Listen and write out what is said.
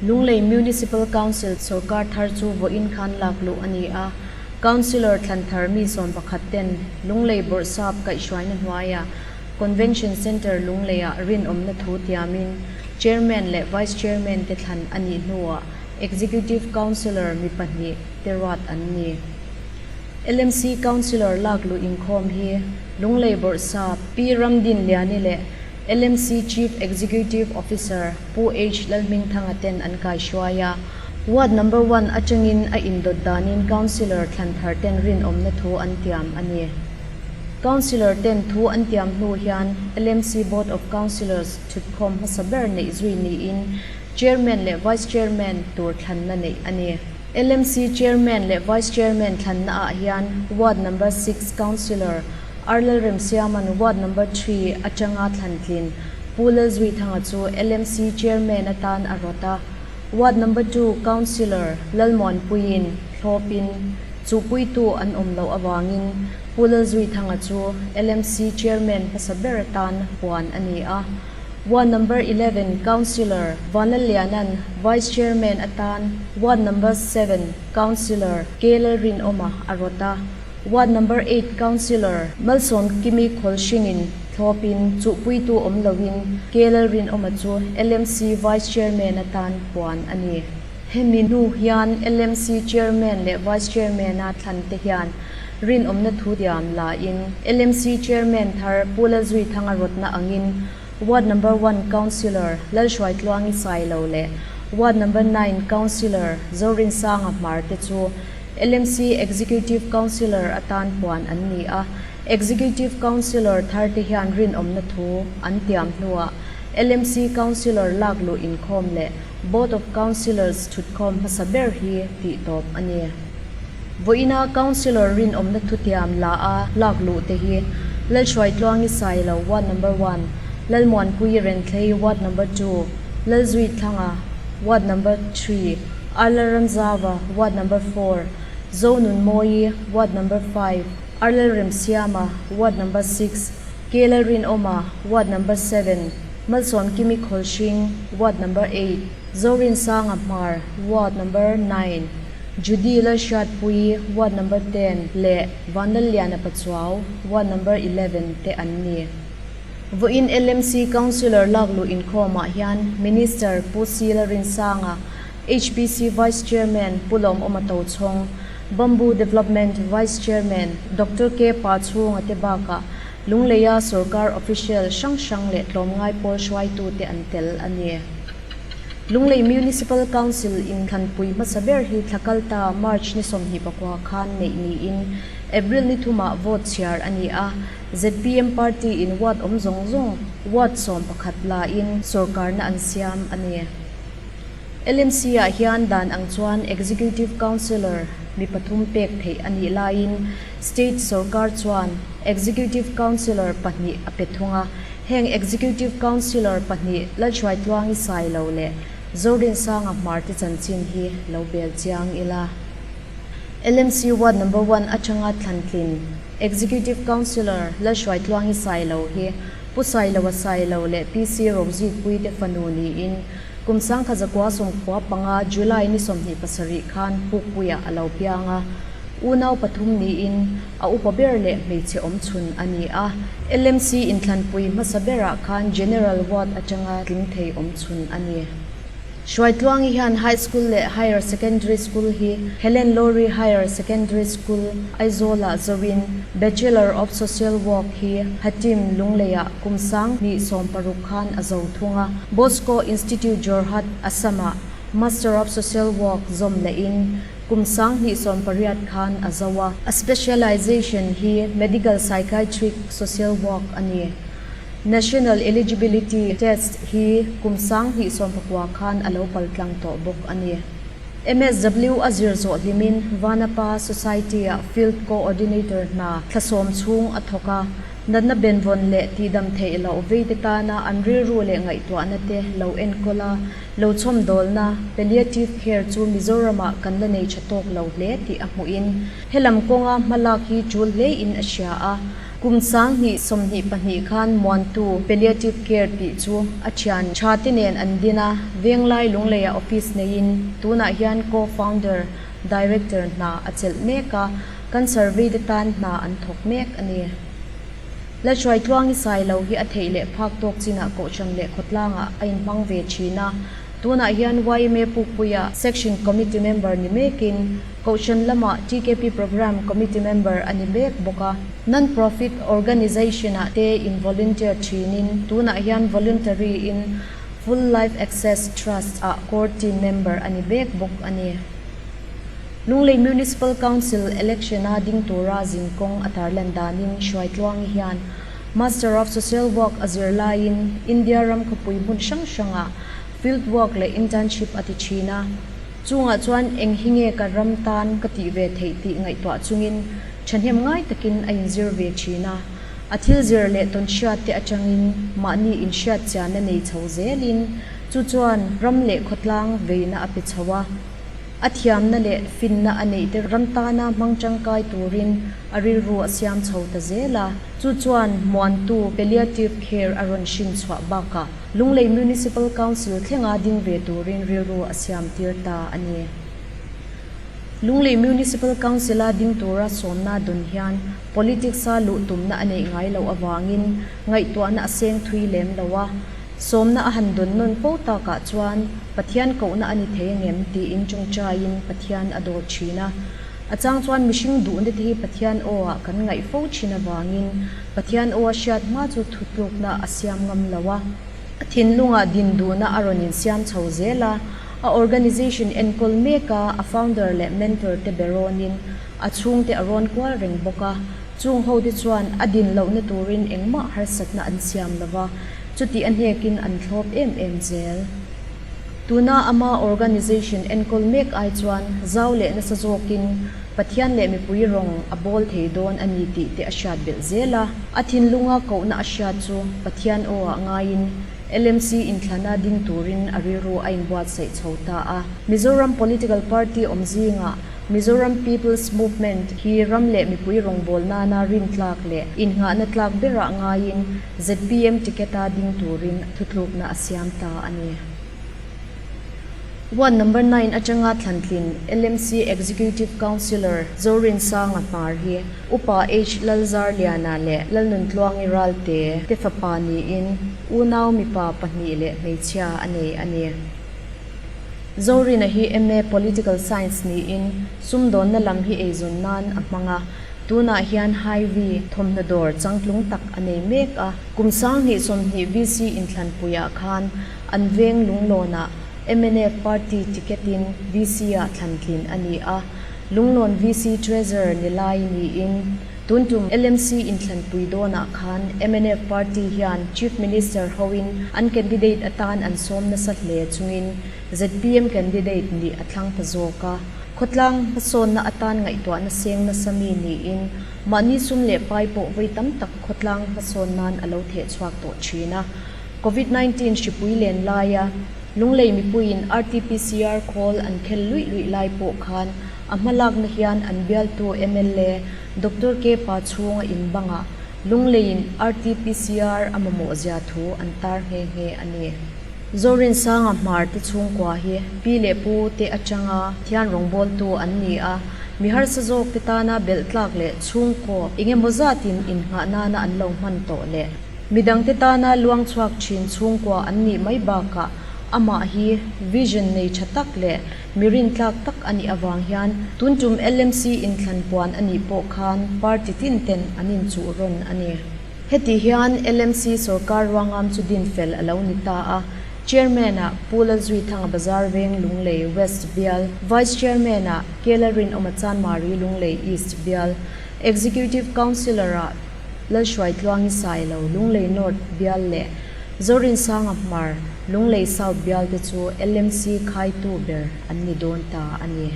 Lunglei Municipal Council sawrkar thar chu vawiin khan lak luh a ni a, Councillor thlan thar mi 11 ten Lunglei Bawrhsap kaihhruaina hnuaiah Convention Centre Lungleiah rinawmna thu tiamin Chairman leh Vice Chairman te thlan a nih hnuah Executive Councillor mi pahnih te ruat an ni. LMC Councillor lak luh inkhawm hi Lunglei Bawrhsap Pi Ramdinliani leh LMC Chief Executive Officer Pu H Lalhmingthanga ten an kaihruai a, Ward Number One atangin a indawt danin Councillor thlan thar ten rinawmna thu an tiam a ni. Councillor ten thu an tiam hnu hian LMC Board of Councillors thutkhawm hmasa ber neih zui niin Chairman leh Vice Chairman tur thlanna neih a ni. LMC Chairman leh Vice Chairman thlanna ah hian Ward Number Six Councillor Arlal Remsiaman Ward Number Three atanga thlantlin Pu Lalzuithanga chu LMC Chairman atan a rawt a, Ward Number Two Councillor Lalmuanpuiin thlawpin chuhpuitu an awm loh avangin Pu Lalzuithanga chu LMC Chairman hmasa ber atan puan a ni a. Ward Number 11 Councillor Vanlalliana'n Vice Chairman atan Ward Number 7 Councillor K Lalrinawma a rawt a, Ward Number 8 Councillor Malsawmkimi Khawlhringin thlawpin chuhpuitu awm loin K Lalrinawma chu LMC Vice Chairman atan puan a ni. Hemi hnu hian LMC Chairman leh Vice Chairman-a thlan te hian rinawmna thu diam la in LMC Chairman thar Pu Lalzuithanga rawtna angin Ward Number One Councillor Lalhruaitluangi Sailo leh Ward Number 9 Councillor Zorinsanga Hmar te chu LMC Executive Councillor atan puan an ni a. Executive Councillor thar te hian rinawmna thu an tiam hnuah LMC Councillor lak luh inkhawm leh Board of Councillors thutkhawm hmasa ber hi tih tawp a ni. Vawiina Councillor rinawmna thutiam la a lak luh te hi Lalhruaitluangi Sailo, Ward Number One, Lalmuanpui Renthlei, Ward Number Two, Lalzuithlanga, Ward Number Three, Arlalramzava, Ward Number Four, Zonunmawii, Ward Number Five, Arlalremsiama, Ward Number Six, Kelalrinawma, Ward Number Seven, Malsawmkimi Khawlhring, Ward Number 8, Zorinsanga Hmar, Ward Number 9, Judy Lalhriatpuii, Ward Number 10 leh Vanlalliana Pachuau, Ward Number 11 te an ni. Vawiin LMC Councillor lakluh inkhawmah hian Minister Pu C Lalrinsanga, HPC Vice Chairman Pu Lawmawma Tochhawng, Bamboo Development Vice Chairman Doctor K Pachhunga te bakah Lungleia sorkar official hrang hrang leh tlawmngai pawl hruaitute an tel a ni. Lunglei Municipal Council inthlanpui hmasa ber hi thla kalta March ni 24 khan neih niin April ni thumah vote chhiar a ni a, zpm party in ward awm zawng zawng ward 11 laiin sorkarna an siam a ni. LMC-ah hian dan ang chuan Executive Councillor mi pathum pek theih a nih laiin State sorkar chuan Executive Councillor pahnih a pe thung a, heng Executive Councillor pahnih Lalhruaitluangi Sailo leh Zorinsanga Hmar te chanchin hi lo bel chiang ila. LMC Ward Number One atanga thlantlin Executive Councillor Lalhruaitluangi Sailo hi Pu Sailoa Sailo leh PC Rozikpuite fanu niin Kum 1995 July ni 27 khan Pukpuiah a lo piang a, unau pathum niin a upa ber leh hmeichhe awmchhun a ni a. LMC inthlanpui hmasa berah khan General Ward atanga tling thei awmchhun a ni. Hruaitluangi hian High School leh Higher Secondary School hi Helen Lowry Higher Secondary School, Aizawlah zoin Bachelor of Social Work hi Hatim Lungleiah kum 2016 khan a zo thung a. Bosco Institute Jorhat, Assam-ah Master of Social Work zawm lehin kum 2018 khan a zo a. A specialization hi Medical Psychiatric Social Work a ni. National Eligibility Test hi kum 2019 khan a lo paltlang tawh bawk a ni. MSW a zir zawh hlimin Vanapa Society-ah Field Coordinator hna thla 10 chhung a thawk a. Natna benvawn leh tihdam theih loh veite tana an rilru leh ngaihtuahna te lo enkawl a, lo chhawmdawlna, palliative care, chu Mizoramah kan la nei tha tawk lo hle tih a hmuhin helam kawnga hmalak hi tul hlein a hria a. Kum 2022 khan Muantu Palliative Care tih chu a thian tha te nen an din a, Venglai Lungleiah office neiin tunah hian co-founder, director hna a chelh mek a, cancer veite tan hna an thawk mek a ni. Lalhruaitluangi Sailo hi a theih leh phak tawk chinah Kohhran leh khawtlangah a inhmang ve thin a, tunah hian yma Pukpuia Section Committee member ni mekin Kohhran lamah TKP Programme Committee member a ni mek bawk a. Non-profit organization-ah te in volunteer thinin tunah hian voluntary in Full Life Access Trust-ah core team member a ni mek bawk a ni. Lunglei Municipal Council election-a ding tura zinkawng a tarlan danin Hruaitluangi hian Master of Social Work a zir laiin India ram khawpui hmun hrang hrangah field work leh internship a ti thin a. Chungah chuan eng hi nge ka ram tan ka tih ve theih tih ngaihtuah chungin thahnem ngai takin a inzir ve thin a. A thil zir leh tawnhriat te atangin mahni inhriat chianna nei chho zelin chu chuan ram leh khawtlang veina a pe chho a. A thiamna leh finna a neih te ram tana hmang tangkai turin a rilru a siam chho ta zel a. Chu chuan muantu palliative care a rawn hrin chhuah bakah Lunglei Municipal Council thlenga ding ve turin rilru a siam tir ta a ni. Lunglei Municipal Council-a ding tura sawmna dawn hian politics-a luh tumna a neih ngai loh avangin ngaihtuahna a seng thui lem lo a. Sawmna a han dawn nawn fo takah chuan Pathian kohna a ni thei angem tiin tawngtaiin Pathian a dawr thin a. A chang chuan mihring duhna te hi Pathian aw-ah kan ngaih fo thin avangin Pathian aw a hriat hma chu thutlukna a siam ngam lo a, a thinlungah din duhna a rawn insiam chho zel a, a organization enkawl mek a, a founder leh mentor te be rawnin a chhungte a rawn kual reng bawk a, chung ho te chuan a din lohna turin engmah harsatna an siam lo va, chutih a hnekin an thlawp em em zel. Tuna ama organization enkawl mek ai chuan zau leh nasa zawkin Pathian leh mipui rawng a bawl thei dawn a ni tih te a hriat belh zel a. A thinlunga kohna a hriat chu Pathian aw ah ngaiin LMC inthlana ding turin a rilru a inbuatsaih chho ta a. Mizoram political party awm zingah Mizoram People's Movement hi ram leh mipui rawngbâwl nana rintlak leh innghahna tlak berah ngaiin zpm ticket-a ding turin thutlukna a siam ta a ni. Ward number nine atanga thlantlin LMC Executive Councillor Zorinsanga Hmar hi Upa H Lalzarliana leh Lalnuntluangi Ralte te fapa niin unau mipa pahnih leh hmeichhia a nei a ni. Zorina hi MA Political Science niin sumdawnna lam hi eizawn nan a hmang a, tunah hian HIV thawmhnaw dawr changtlung tak a nei mek a. Kum 2020 VC inthlanpuiah khan An veng Lunglawnah mnf party ticket-in VC-ah thlantlin a ni a, Lunglawn VC Treasurer ni lai niin tun tum LMC inthlanpui dawnah khan mnf party hian Chief Minister hoin an candidate atan an sawm nasa hle chungin zpm candidate nih a thlang ta zawk a. Khawtlang hmasawnna atan ngaihtuahna seng nasa mi niin mahni sum leh pai pawh vawi tam tak khawtlang hmasawn nan a lo thehchhuak tawh thin a. Covid 19 hripui len laia Lunglei mipuiin RTPCR khawl an khel luih luih lai pawh khan a hmalakna hian an bialtu mla Doctor K Pachhunga in bangah Lungleiin RTPCR a mamawh zia thu an tar nghe nghe a ni. Zorinsanga Hmar te chhungkua hi pi leh pu te atanga thian rawngbawltu an ni a, mi harsa zawk te tana belh tlak leh chhungkaw engemaw zatin innghah nana an lo hman tawh leh Midangte tana luang chhuak thin chhungkua an nih mai bakah amah hi vision nei tha tak leh mi rintlak tak a nih avang hian tun tum LMC inthlan puan a nih pawh khan party tin ten an inchuh rawn a ni. Heti hian LMC sorkar ruangam chu din fel a lo ni ta a, Chairman-ah Pu Lalzuithanga Bazar Veng Lunglei West Bial, Vice Chairman-ah Kela Rinawma Chanmari Lunglei East Bial, Executive Councillor-ah Lalhruaitluangi Sailo, Lunglei North bial leh Zorinsanga Hmar, Lunglei South bial te chu LMC khaitu ber an ni dawn ta a ni.